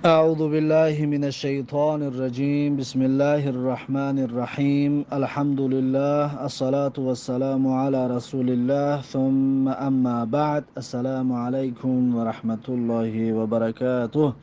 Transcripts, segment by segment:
أعوذ بالله من الشيطان الرجيم. بسم الله الرحمن الرحيم. الحمد لله، الصلاة والسلام على رسول الله، ثم أما بعد. السلام عليكم ورحمة الله وبركاته.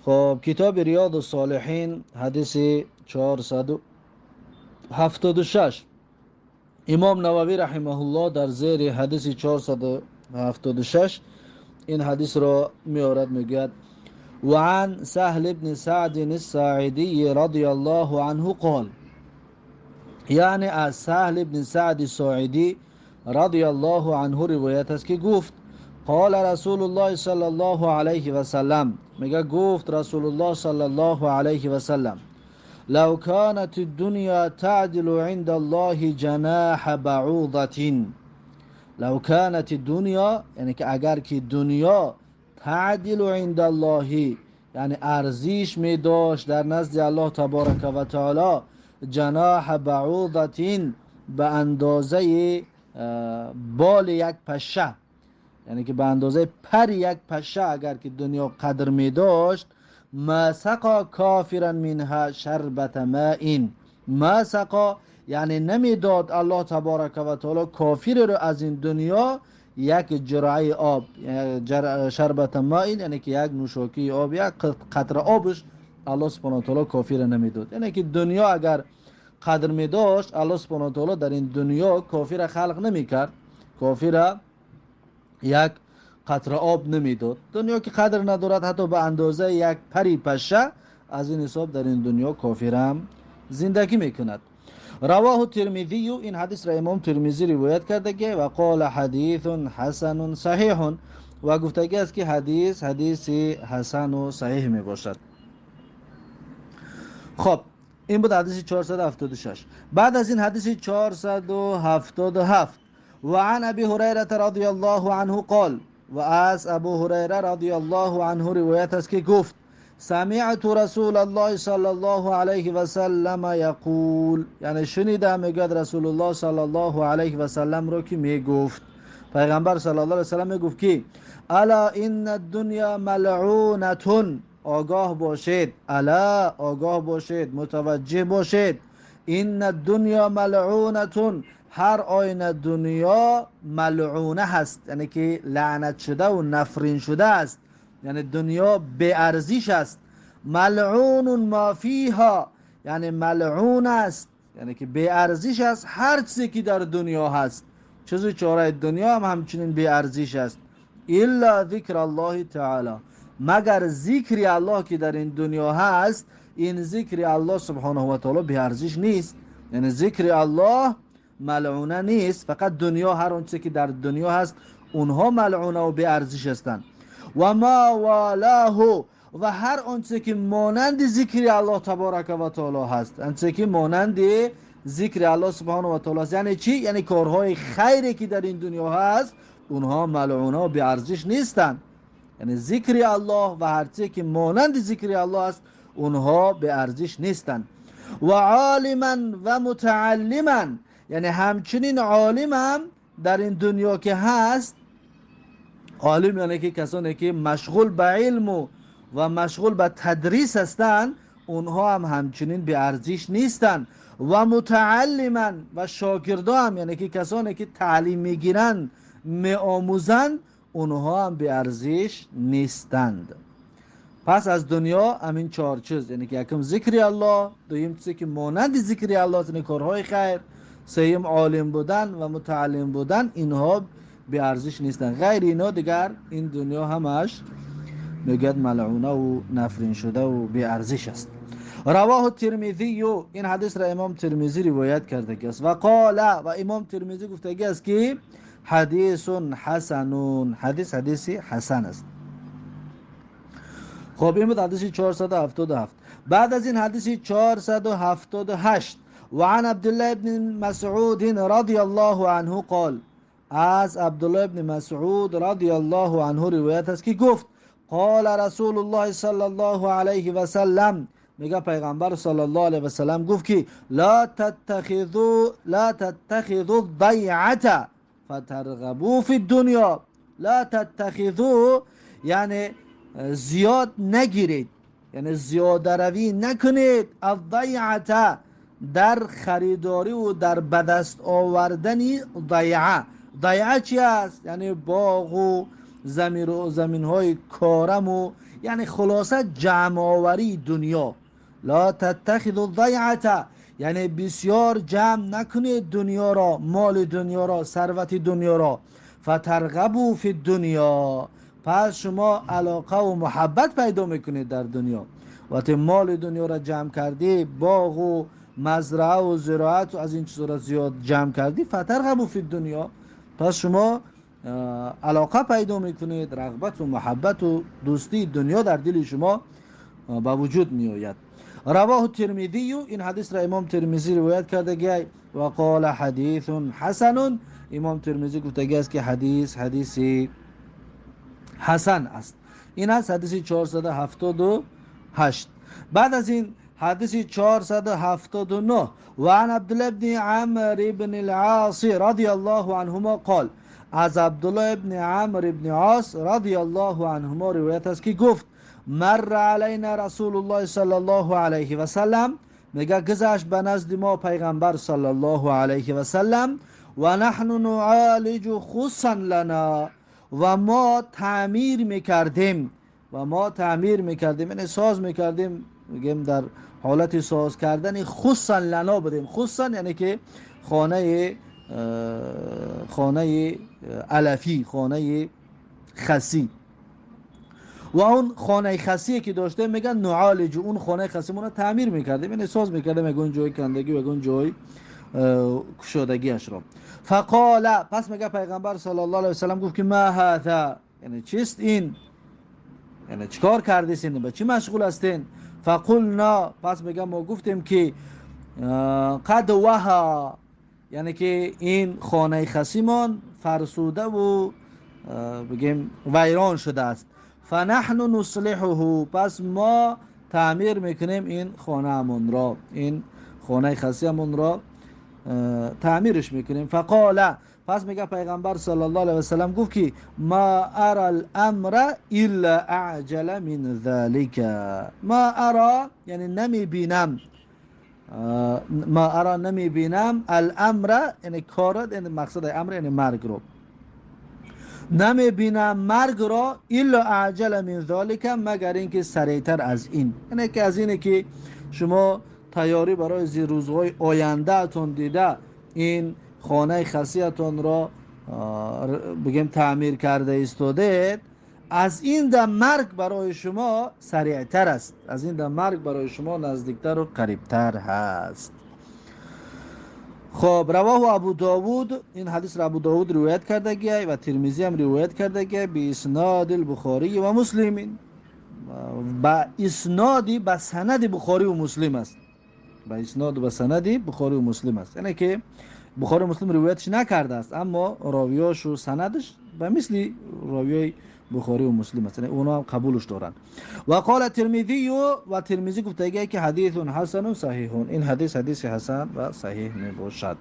خب، کتاب ریاض الصالحین، حدیث 476. امام نووی رحمه الله در زیر حدیث 476 این حدیث را میآورد، میگوید: وعن سهل بن سعد الساعدي رضي الله عنه قال، یعنی از سهل بن سعد ساعدی رضی الله عنه روایت است که گفت: قال رسول الله صلی الله علیه و سلم، میگه گفت رسول الله صلی الله علیه و سلم: لو كانت الدنيا تعدل عند الله جناح بعوضة. لو كانت الدنيا، یعنی که اگر که دنیا، تعدل عند الله، یعنی ارزش می داشت در نزد الله تبارک و تعالی، جناح بعوضة، به اندازه بال یک پشه، یعنی که به اندازه پر یک پشه اگر که دنیا قدر می داشت، ما سقا کافرا منها شربة ماء. ما سقا، یعنی نمیداد الله تبارک و تعالی کافر رو از این دنیا یک جرعه آب. شربة ماء، یعنی که یک نوشاکی آب، یک قطره آبش الله سبحانه و تعالی کافر نمیداد. یعنی که دنیا اگر قدر می داشت، الله سبحانه و تعالی در این دنیا کافر خلق نمیکرد، کافر یک قطره آب نمیداد. دنیا که قدر ندارد حتی به اندازه یک پری پشه، از این حساب در این دنیا کافرم زندگی میکند. رواه الترمذی، این حدیث را امام ترمذی روایت کرده که و قال حدیث حسن صحیح، و گفتگی است که حدیث حدیث حسن و صحیح می باشد. خب، این بود حدیث 476. بعد از این حدیث 477. و عن ابی هریره رضی الله عنه قال، و از ابو هریره رضی الله عنه روایت است که گفت: سمعت رسول الله صلی الله علیه و سلم یقول، یعنی شنیدم، میگوید، رسول الله صلی الله علیه و سلم رو که میگفت، پیغمبر صلی الله علیه و سلم میگفت که الا ان الدنیا ملعونة، آگاه باشید، الا، آگاه باشید، متوجه باشید، ان الدنیا ملعونة، هر آینه دنیا ملعونه هست، یعنی که لعنت شده و نفرین شده است، یعنی دنیا بی ارزش است. ملعون ما فیها، یعنی ملعون است، یعنی که بی ارزش است هر چیزی که در دنیا هست، چیزی چاره دنیا هم همچنین بی ارزش است. الا ذکر الله تعالی، مگر ذکر الله که در این دنیا هست، این ذکر الله سبحانه و تعالی بی ارزش نیست، یعنی ذکر الله ملعونه نیست. فقط دنیا، هر آنچه که در دنیا هست، اونها ملعونه و بی ارزش هستند. و ما والاه، و هر آنچه که مانند ذکر الله تبارک و تعالی هست، آنچه که مانند ذکر الله سبحانه و تعالی است. یعنی چی؟ یعنی کارهای خیری که در این دنیا هست، اونها ملعونه و بی ارزش نیستند. یعنی ذکر الله و هر چیزی که مانند ذکر الله است، اونها به ارزش نیستند. و عالما و متعلما، یعنی همچنین عالم هم در این دنیا که هست. عالم یعنی که کسانی که مشغول به علم و مشغول به تدریس هستند، اونها هم همچنین به ارزش نیستند. و متعلما، و شاگردا هم، یعنی که کسانی که تعلیم میگیرند، میآموزند، اونها هم به ارزش نیستند. پس از دنیا همین چهار چیز، یعنی که یکم ذکر الله، دویم چیزی که مانند ذکر الله، یعنی کارهای خیر، سیم عالم بودن و متعلم بودن، اینها به ارزش نیستن. غیر اینا دیگر این دنیا همش میگد ملعونه و نفرین شده و بی ارزش است. رواه الترمذی، این حدیث را امام ترمذی روایت کرده است. و قال، و امام ترمذی گفته است که حدیث حسن، حدیث حدیث حسن است. خب، این بود حدیث 477. بعد از این حدیث 478. وعن عبد الله بن مسعود رضی الله عنه قال، از عبدالله ابن مسعود رضی الله عنه روایت است که گفت: قال رسول الله صلی الله علیه و سلم، میگه پیغمبر صلی الله علیه و سلم گفت که لا تتخذوا لا تتخذوا الضیعة فترغبوا فی الدنیا. لا تتخذوا، یعنی زیاد نگیرید، یعنی زیاده روی نکنید، الضیعه در خریداری و در بدست آوردن ضیعه. ضیعه چی است؟ یعنی باغ و زمین و زمین‌های کارم و یعنی خلاصه جمع آوری دنیا. لا تتخذوا الضیعه یعنی بسیار جمع نکنید دنیا را، مال دنیا را، ثروت دنیا را. فترغبوا فی الدنیا، پس شما علاقه و محبت پیدا میکنید در دنیا. وقتی مال دنیا را جمع کردی، باغ و مزرعه و زراعت و از این چیزا را زیاد جمع کردی، فترغبوا فی الدنیا، پس شما علاقه پیدا میکنید، رغبت و محبت و دوستی دنیا در دل شما به وجود میآید. رواه الترمذی، این حدیث را امام ترمذی روایت کرده و قال حدیث حسن. امام ترمذی گفته است که حدیث حدیث حسن است. این است حدیث 478. بعد از این حدیث 479، و عن عبدالله بن عمرو بن العاص رضی الله عنهما قال، از عبدالله بن عمرو بن عاص رضی الله عنهما روایت است که گفت مر علینا رسول الله صلی الله علیه و سلم، میگه گذشت به نزد ما پیغمبر صلی الله علیه و سلم، و نحن نعالج خصا لنا، و ما تعمیر میکردیم، و ما تعمیر میکردیم یعنی ساز میکردیم، میگیم در حالت ساز کردن خصا لنا بودیم. خصا یعنی که خانه، خانه علفی، خانه خسی، و اون خانه خسی که داشته میگن نعالج، اون خانه خسیمون رو تعمیر میکردیم، یعنی ساز میکردیم، میگن جای کندگی و میگن جای کشادگیش را. فقال، پس میگه پیغمبر صلی الله علیه و سلم گفت که ما هذا، یعنی چیست این، یعنی چیکار کردیسین، به چی مشغول هستین؟ فقلنا، پس میگه ما گفتیم که قد وها، یعنی که این خانه خسیمان فرسوده و بگیم ویران شده است. فنحن نصلحه، پس ما تعمیر میکنیم این خانه امون را، این خانه خسیمون را تعمیرش میکنیم. فقال، پس میگه پیغمبر صلی الله علیه و سلم گفت که ما ارى الامر الا اعجل من ذلك. ما ارى یعنی نمیبینم، ما ارى نمیبینم، الامر یعنی کار، یعنی مقصد امر یعنی مرگ رو نمیبینم، مرگ را الا اعجل من ذلك، مگر اینکه سریعتر از این، یعنی که از اینه که شما تیاری برای روزهای آینده تون دیده این خانه خسیتون را بگیم تعمیر کرده ایستادید، از این دم مرگ برای شما سریعتر است، از این دم مرگ برای شما نزدیکتر و قریبتر هست. خب رواه ابو داود، این حدیث را ابو داود روایت کرده گیه و ترمذی هم روایت کرده گیه به اسناد البخاری و مسلم، با اسنادی به سند بخاری و مسلم است، با اسناد و سند بخاری و مسلم است، یعنی که بخاری و مسلم روایتش نکرده است اما راویاش و سندش به مثل راویای بخاری و مسلم است، یعنی اونا هم قبولش دارن. و قال ترمذی، و ترمذی گفته که حدیث حسن صحیح، این حدیث حدیث حسن و صحیح می باشد.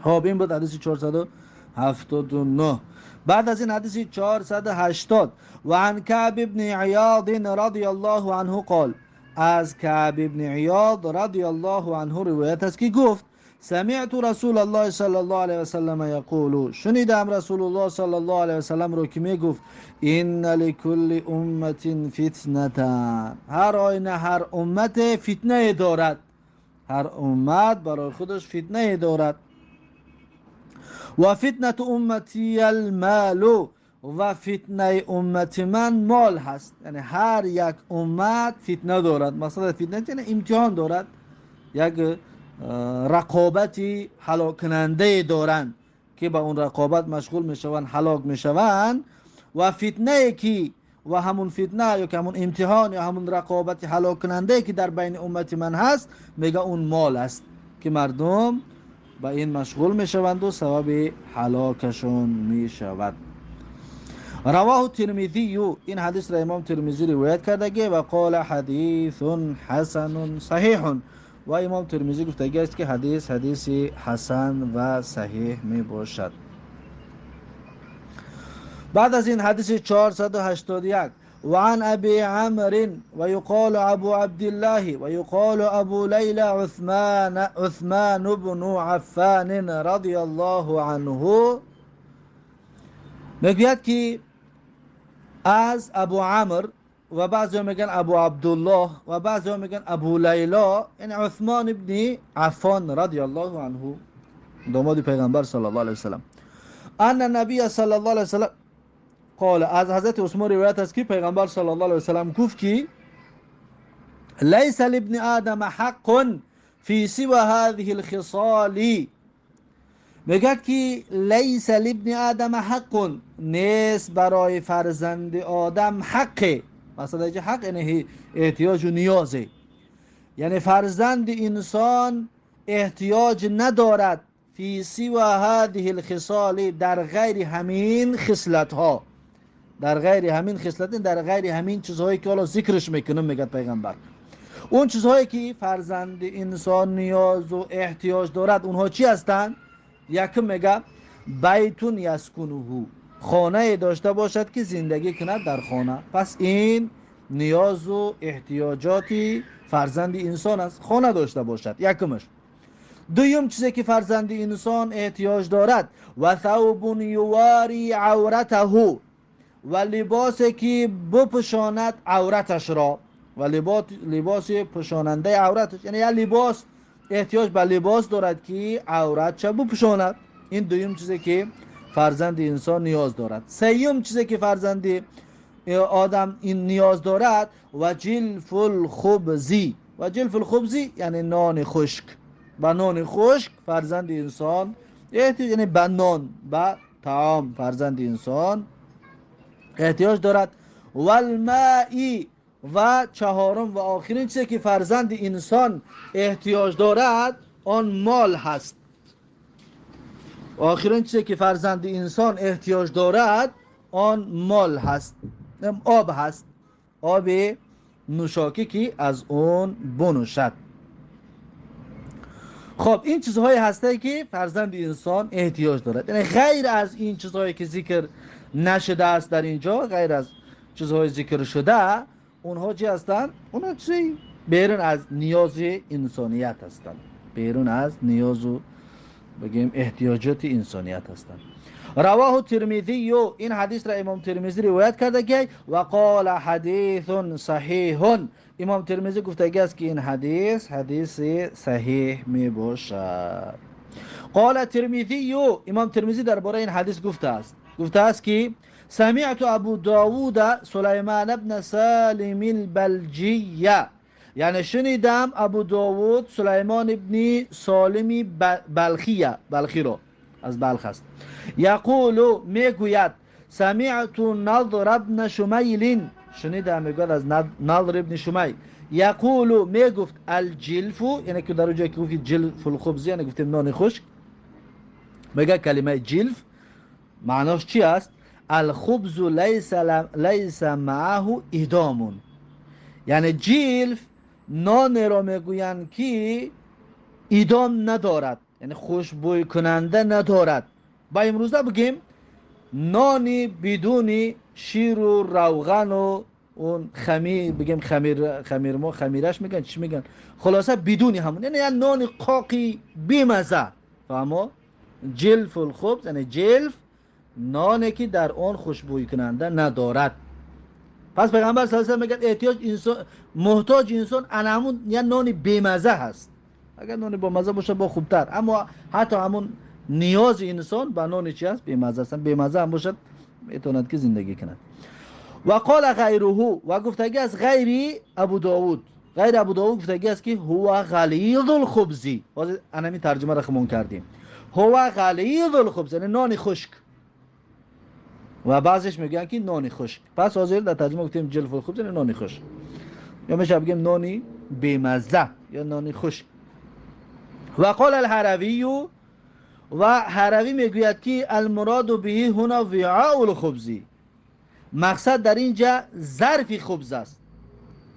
خب این بود حدیث 479. بعد از این حدیث 480، و عن کعب ابن عیاض رضی الله عنه قال، از کعب ابن عیاض رضی الله عنه روایت است که گفت سمعت رسول الله صلی الله علیه و سلم یقول، شنیدم رسول الله صلی الله علیه و سلم رو که میگفت ان لکل امه فتنه، هر آینه هر امت فتنه دارد، هر امت برای خودش فتنه دارد. و فتنه امتی المال، و فتنه امت من مال هست، یعنی هر یک امت فتنه دارد. مثلا فتنه یعنی امتحان دارد، یک رقابتی هلاک کننده دارند که با اون رقابت مشغول میشوند، هلاک میشوند. و فتنه که و همون فتنه یا که همون امتحان یا همون رقابت هلاک کننده که در بین امت من هست، میگه اون مال است که مردم با این مشغول میشوند و سبب هلاکشون میشود. رواه ترمذی، این حدیث را امام ترمذی روایت کرده و قال حدیث حسن صحیح، و امام ترمذی گفته است که حدیث حدیث حسن و صحیح می باشد. بعد از این حدیث 481: وعن أبي عمرو ويقال أبو عبد الله ويقال أبو ليلى عثمان بن عفان رضي الله عنه. میگوید که از ابو عمر و بعضی میگن ابو عبدالله و بعضی میگن ابو لیلا، یعنی عثمان ابن عفان رضی الله عنه، داماد پیغمبر صلی الله علیه وسلم، ان النبی صلی الله علیه وسلم قال، از حضرت عثمان روایت است که پیغمبر صلی الله علیه وسلم گفت که لیس لابن آدم حق فی سوى هذه الخصال. میگه که لیس لابن آدم حق، نیست برای فرزند آدم حق. مثلا اینجا حق یعنی احتیاج و نیازه، یعنی فرزند انسان احتیاج ندارد فی سوى هذه الخصال، در غیر همین خصلت ها، در غیر همین خصلت، در غیر همین چیزهایی که حالا ذکرش میکنم. میگه پیغمبر اون چیزهایی که فرزند انسان نیاز و احتیاج دارد اونها چی هستند؟ یکم میگه بیت یسکنه، خانه داشته باشد که زندگی کند در خانه. پس این نیاز و احتیاجات فرزند انسان است، خانه داشته باشد، یکمش. دویم چیزی که فرزند انسان احتیاج دارد و ثوب یواری عورته، و لباسی که بپوشاند عورتش را، و لباس پوشاننده عورتش، یعنی یک لباس، احتیاج به لباس دارد که عورتش بپوشاند. این دویم چیزی که فرزند انسان نیاز دارد. سیوم چیزی که فرزند آدم این نیاز دارد و جلف الخبزی، و جلف الخبزی یعنی نان خشک. به نان خشک فرزند انسان احتیاج، یعنی به نان، به طعام فرزند انسان احتیاج دارد. والماء، و چهارم و آخرین چیزی که فرزند انسان احتیاج دارد آن مال هست. آخرین چیزی که فرزند انسان احتیاج دارد آن مال هست، آب هست، آب نوشاکی که از اون بنوشد. خب این چیزهایی هسته که فرزند انسان احتیاج دارد، یعنی غیر از این چیزهایی که ذکر نشده است در اینجا، غیر از چیزهای ذکر شده، اونها چی هستند؟ اونها چیزی بیرون از نیاز انسانیت هستند، بیرون از نیاز و بگیم احتیاجات انسانیت هستند. رواه ترمذی، این حدیث را امام ترمذی روایت کرده که و قال حدیث صحیح، امام ترمذی گفته است که این حدیث حدیث صحیح می باشد. قال ترمذی، امام ترمذی درباره این حدیث گفته است که سمعت ابو داوود سلیمان ابن سالم البلجی، یعنی شنیدم ابو داوود سلیمان ابن سالم بلخی، بلخی رو از بلخ است، یقول میگوید سمعت نضر ابن شمیل، شنیدم میگوید از نضر ابن شمیل، یقول میگفت الجلف، یعنی که در اونجا که گفت جلف الخبز، یعنی گفتیم نان خشک، میگه کلمه جلف معناش چی است؟ الخبز لیس معه ادام، یعنی جلف نان را میگویند که ادام ندارد، یعنی خوشبوی کننده ندارد. با امروزه بگیم نانی بدون شیر و روغن و اون خمیر، بگیم خمیر ما خمیرش میگن، چی میگن، خلاصه بدون همون، یعنی نان قاقی بیمزه. فهمو؟ جلف الخبز یعنی جلف نانی که در آن خوشبوی کننده ندارد. پس پیغمبر صلی الله علیه و آله میگه احتیاج انسان، محتاج انسان همون یه نان بیمزه هست. اگر نان با مزه باشه با خوبتر، اما حتی همون نیاز انسان به نان چی هست؟ بیمزه است. بیمزه هم باشد میتواند که زندگی کند. و قال غیره، و گفتگی از غیری ابو داود، غیر ابو داود گفتگی است که هو غلیظ الخبز. باز انمی ترجمه را خمون کردیم، هو غلیظ الخبز یعنی نان خشک، و بعضیش میگن که نان خشک. پس حاضر در ترجمه گفتیم جلف الخبز یعنی نان خشک، یا میشه بگیم نانی بیمزه یا نان خشک. و قال الهروی، و هروی میگوید که المراد به هنا وعاء الخبز، مقصد در اینجا ظرف خبز است،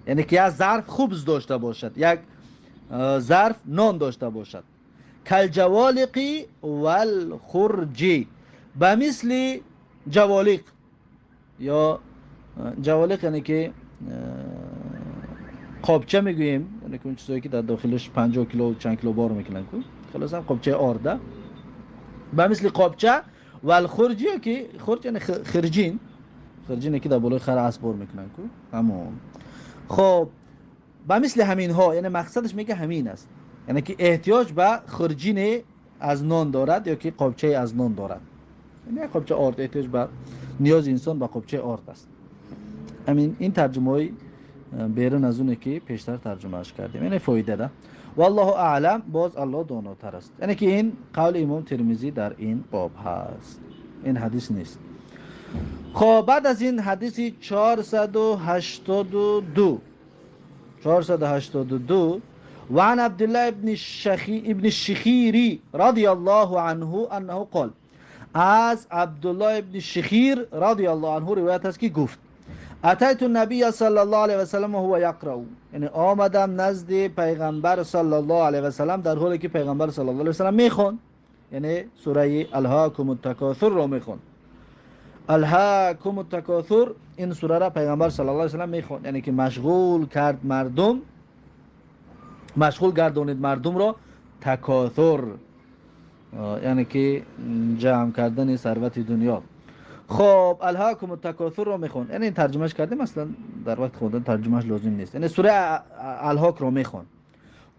یعنی که یک ظرف خبز داشته باشد، یک ظرف نان داشته باشد. کالجوالق والخرج، به مثل جوالق. یا جوالق یعنی که قابچه میگوییم، یعنی که اون چیزایی که در داخلش 50 کیلو چند کیلو بار میکنن کو، خلاص هم قابچه آرده به مثل قابچه. و الخرجی که خرج یعنی خرجین، خرجینه که در بالای خر اسب بار میکنن کو، همون. خب به مثل همین ها، یعنی مقصدش میگه همین است، یعنی که احتیاج به خرجین از نان دارد یا که قابچه از نان دارد، یعنی قابچه آرد، احتیاج به نیاز انسان به قابچه آرد است. همین این ترجمه های بیرون از اونه که پیشتر ترجمهش کردیم، یعنی فایده ده. والله اعلم، باز الله داناتر است. یعنی که این قول امام ترمذی در این باب هست، این حدیث نیست. خب بعد از این حدیث 482، 482 وعن عبد الله ابن الشخيري رضي الله عنه انه قال، از عبدالله ابن شخیر رضی الله عنه روایت است که گفت اتیت النبی صلی الله علیه و سلم و هو یقرأ، یعنی آمدم نزد پیغمبر صلی الله علیه و سلم در حالی که پیغمبر صلی الله علیه و سلم میخوند، یعنی سوره الهاکم التکاثر را میخوند. الهاکم التکاثر این سوره را پیغمبر صلی الله علیه و سلم میخوند، یعنی که مشغول کرد مردم، مشغول گردانید مردم را تکاثر، یعنی که جمع کردن ثروت دنیا. خب الهاکم التکاثر رو میخوند، یعنی این ترجمهش کردیم، اصلا در وقت خوندن ترجمهش لازم نیست، یعنی سوره الهاک رو میخوند.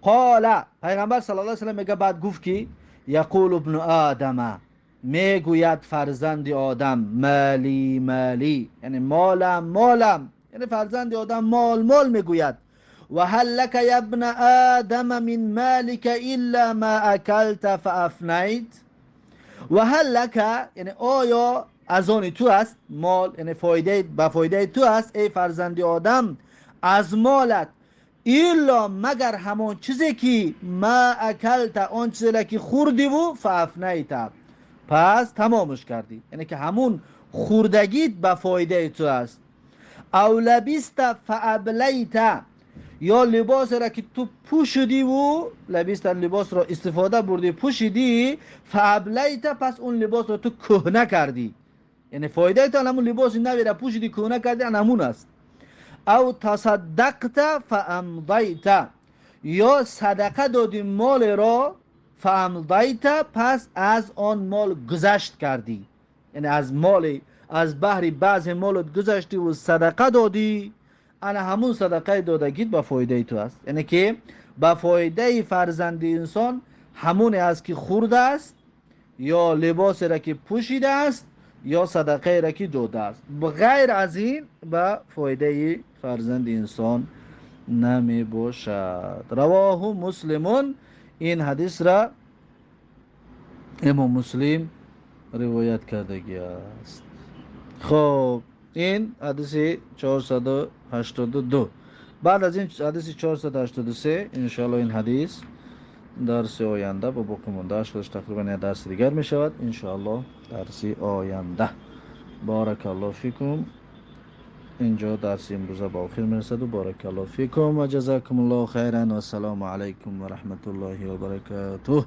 قال پیغمبر صلی الله علیه و سلم میگه بعد گفت که یقول ابن آدم، میگوید فرزند آدم مالی مالی، یعنی مالم مالم، یعنی فرزند آدم مال مال میگوید. و هل لك یا ابن آدم من مالك الا ما اکلت فافنیت. و هل لك یعنی آیا از آن تو است مال، یعنی فایده به فایده تو است ای فرزند آدم از مالت، الا مگر همان چیزی که ما اکلت، آن چیزی که خوردی و فافنیت، پس تمامش کردی، یعنی که همون خوردگیت به فایده تو است. او لبست فابلیت، یا لباس را که تو پوشیدی و لبست لباس را استفاده بردی پوشیدی، فابلیت پس اون لباس را تو کهنه کردی، یعنی فایده تو همون لباس نوی را پوشیدی کهنه کردی همون است. او تصدقت فامضیت، یا صدقه دادی مال را فامضیت پس از آن مال گذشت کردی، یعنی از مال از بحر بعض مالت گذشتی و صدقه دادی، انا همون صدقه دادگیت به فایده تو است. یعنی که به فایده فرزند انسان همون است که خورده است یا لباس را که پوشیده است یا صدقه را که داده است، غیر از این به فایده فرزند انسان نمی باشد. رواه مسلمون، این حدیث را امام مسلم روایت کردگی است. خب این حدیث 482. بعد از این حدیث 483 انشاءالله این حدیث درس آینده با باقی مونده خودش تقریبا یک درس دیگر می شود انشاءالله درس آینده. بارک الله فیکم. اینجا درس امروز به آخر می رسد و بارک الله فیکم و جزاکم الله خیرا و السلام علیکم و رحمت الله و برکاته.